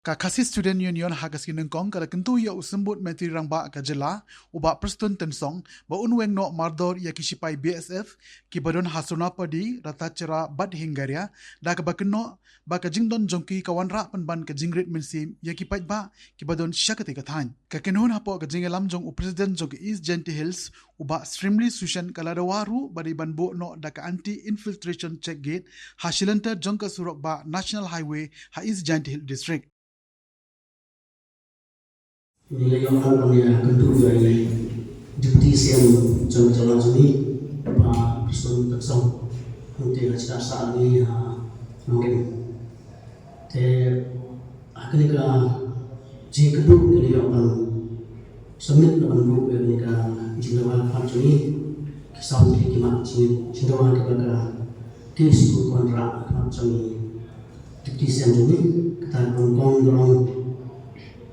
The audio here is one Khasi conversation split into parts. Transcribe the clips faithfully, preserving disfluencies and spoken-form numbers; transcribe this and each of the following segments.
Ka Khasi Student Union ha ka sngi nyngkong ka la kyntu ïa u Symbud Myntri Rangbah ka jylla, u Bah Prestone Tynsong, ba un weng noh mardor ïa ki shipai B S F kiba don ha Sonapadi, Ratacherra bad Hingaria, da kaba kynnoh ba ka jingdon jong ki ka wanrah pynban ka jingrit mynsiem ïa ki paidbah kiba don sha katei ka thaiñ. Ka kynhun hapoh ka jingïalam jong u President jong ka East Jaintia Hills, u Bah Shrimli Sushan, ka la dawa ruh ba dei ban buh noh da ka Anti Infiltration Check Gate ha shilynter jong ka surok bah National Highway ha East Jaintia Hills District. Ngi la ïoh ban ïa kyntu ïa i Deputy C M jong ka jylla jong ngi, Bah Prestone Tynsong, hangtei ha jaka sah ngi ha Nongrim. Te ha kane ka jingkyntu ngi la ïoh ban submit, la ban buh ïa kane ka jingdawa ha khmat jong ngi. Ki saw tylli ki mat jingdawa kiba ka K S U ka wanrah ha khmat jong ngi. Te ki seng jong ngi, kata ka nyngkong ka long,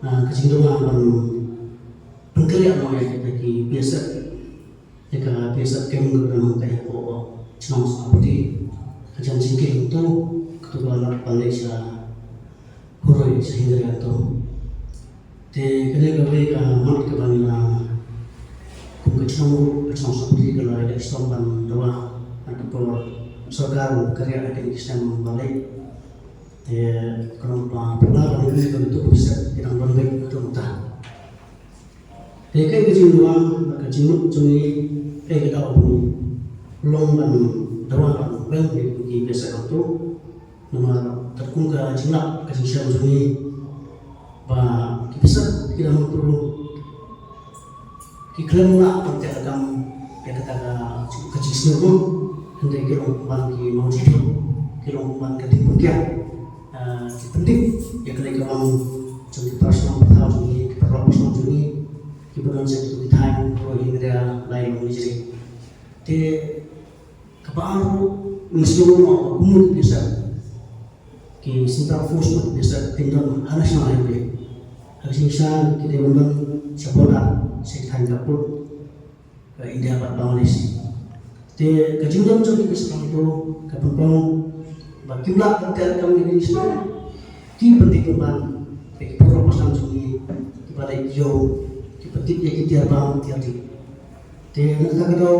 ah, ka jingdawa ban pynkhreh noh ïa kita ki B S F. Ïa ka B S F camp kaba don hangtai hapoh shnong Sonapadi. Ka jan jingkhih hangto, kato ka la ban leit sha Huroi, sha Hingaria hangto. Te kane kawei ka mat kaba ngi la, kum ka shnong ruh, ka shnong Sonapadi ka la ïa shitom ban dawa ha ka por sorkar ban kyrïah ïa kine ki snem ba leit. Te ka long ba phylla ba ngi ka bynta ka B S F ki dang don beit haduh mynta. Te kaei ka jingdawa bad ka jingmut jong ngi, kaei ka daw ba ngi long ban dawa ban weng ïa ki B S F hangto. Namar katkum ka jinglap ka jingshem jong ngi ba ki B S F ki dang hangto ki khlem lah ban teh lakam ïa kata ka, ka jingsniew ruh, hynrei ki long pynban ki mawjud, ki long pynban ka ding pynkiang, ah, ki pyndep ïa ka leit ka wan jong ki para shnong para thaw jong ngi, ki para lok para shnong jong ngi kiba don sha kito ki thaiñ Huroi, Hingaria, Lailong, Nijri. Te kaba ar ruh ngi sngewthuh ba kumno ki B S F, ki Central Force bad ki B S F kin don ha National Highway. Ha ka jingshisha ki dei ban don sha border, sha ki thaiñ ka pud ka India bad Bangladesh. Te ka jingdon jong ki B S F hangto ka pynpaw ba kim lah ban teh lakam ïa ki jingsniew. Ki pyndep pynban ïa ki para lok para shnong jong ngi kiba leit ïew, ki pyndep ïa ki tiar bam tiar dih. Te na kata ka daw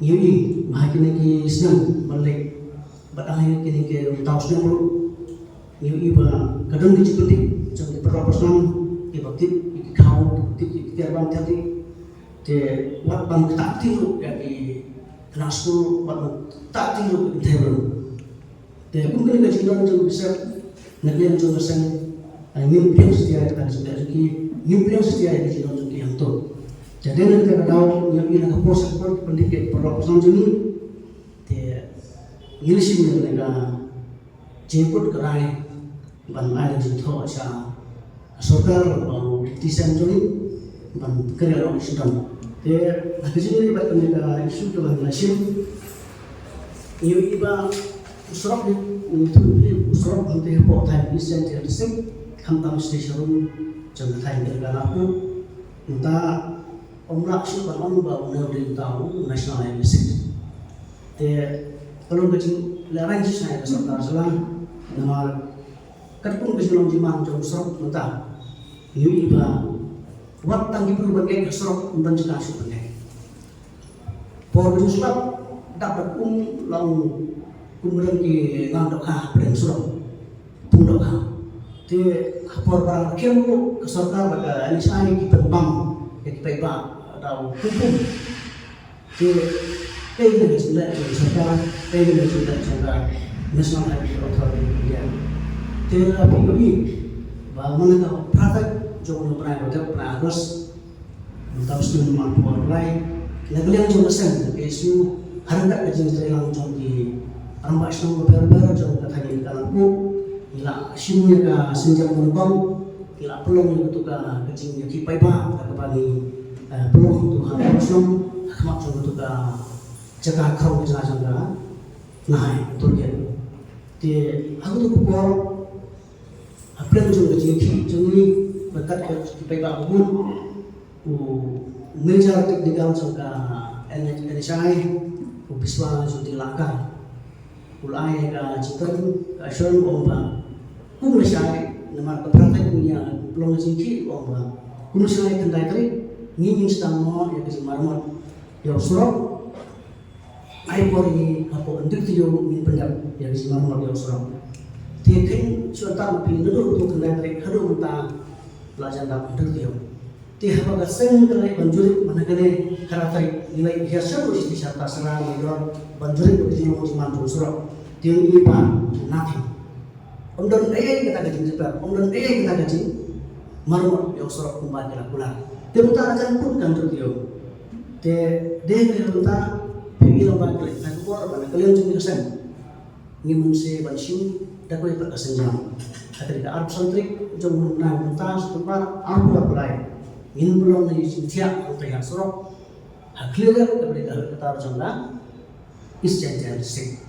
ngi ïohi ba ha kine ki snem ba la leit bad ha kine ki mynta u snem ruh, ngi ïohi ba ka don ka jingpyndep jong ki para lok para shnong kiba tip ïa ki khaw, kiba tip ïa ki tiar bam tiar dih. Te wat ban ktah kti ruh ïa ki khynnah skul, wat ban ktah kti ruh ïa ki kynthei briew. Te kum kane ka jingdon jong ka B S F na ka liang jong ka seng, eh, ngim pdiang satia ïa ka jingdon jong ki, ngim pdiang satia ïa ka jingdon jong ki hangto. Te dei na kata ka daw ngi ïohi na ka por sha ka por ki pyndep ïa ki para lok para shnong jong ngi. Te ngi la shim ïa kane ka jingkut ka rai ban ai ka jingthoh sha sorkar, ba u Deputy C M jong ngi ban kren ïa u shitom. Te ha ka jingïohi bad kane ka issue kaba ngi la shim, ngi ïohi ba u surok, ngi ïohi u surok hangtei hapoh thaiñ East Jaintia District, khamtam sha rum jong ka thaiñ Dkhar Nahpu, mynta ym lah shuh ban ong ba une u dei uta u National Highway six. Te ka long ka jinglehrain shisha ïa ka sorkar jylla, namar katkum ka jinglong jingman jong u surok mynta, ngi ïohi ba wat tang ki briew ban ngeit ha surok ym don jaka shuh ban ngeit. Por ba ju slap dap da kum long kum don ki nang dohkha pdeng surok, pung dohkha. Te ha por ba rangkhia ruh ka sorkar bad ka N H A I ki pynbam ïa ki paidbah da u pung pung. Te kaei kane ka jingleh jong ka sorkar, kaei kane ka jingleh jong ka National Highway Authority of India. Te lada phi ïohi ba man la ka phra tarik jong u bnai ba dep, bnai August, mynta u snem arphew arphew lai, na ka liang jong ka seng ka K S U, ha ryngkat ka jingïatreilang jong ki rangbah shnong bapher bapher jong ka thaiñ Dkhar Nahpu, ngi la shim ïa ka sienjam nyngkong, ngi la pynlong ïa katu ka, ka jingïakhih paidbah da kaba ngi, eh, pynlong ïa katu ha ka shnong, ha khmat jong katu ka jaka khraw ka jaka jong ka Nahai Toll Gate. Te ha katu ka por, ha pdeng jong ka jingïakhih jong ngi bad kat ka ki paidbah ba bun, u Manager Technical jong ka N H I, u Biswa Jyoti Lahkar, u la ai ka jingkren, ka assurance, u ong ba kum ka N H I Namar ka pyrthei ngi ïa pynlong ka jingkit, ong ba kumno shu ai khyndai tarik ngin ïa sdang noh ïa ka jingmaramot ïa u surok. Ai por ïa ngi hapoh hynriew taïew ngin pyndep ïa ka jingmaramot ïa u surok. Te kheiñ shu ïa tang phi naduh hapoh khyndai tarik haduh mynta la jan dap hynriew taïew. Te haba ka seng ka leit ban jurip mynta kane, ka la tarik ngi leit hiar sha u shisha ta sara ngi dor ban jurip ïa ka jinglong jingman jong u surok. Te ngi ba nothing. Ym don ei ei kata ka jingtip, ym don ei ei kata ka jingmaramot ïa u surok kumba ki la kular. Te mynta la jan kut kan tu ïa u. Te dei ne mynta phi i long ba ki leit ka bor ba na ka liang jong ka seng. Ngi mynse ban shim da kawei pat ka seng jong. Ka tarik ka arphew san tarik jong u bnai mynta September arphew arphew lai. Ngin pynlong ïa ka jingthiah hangta ïa surok. Ha khlieh ka ba dei ka headquarter jong ka East Jaintia District.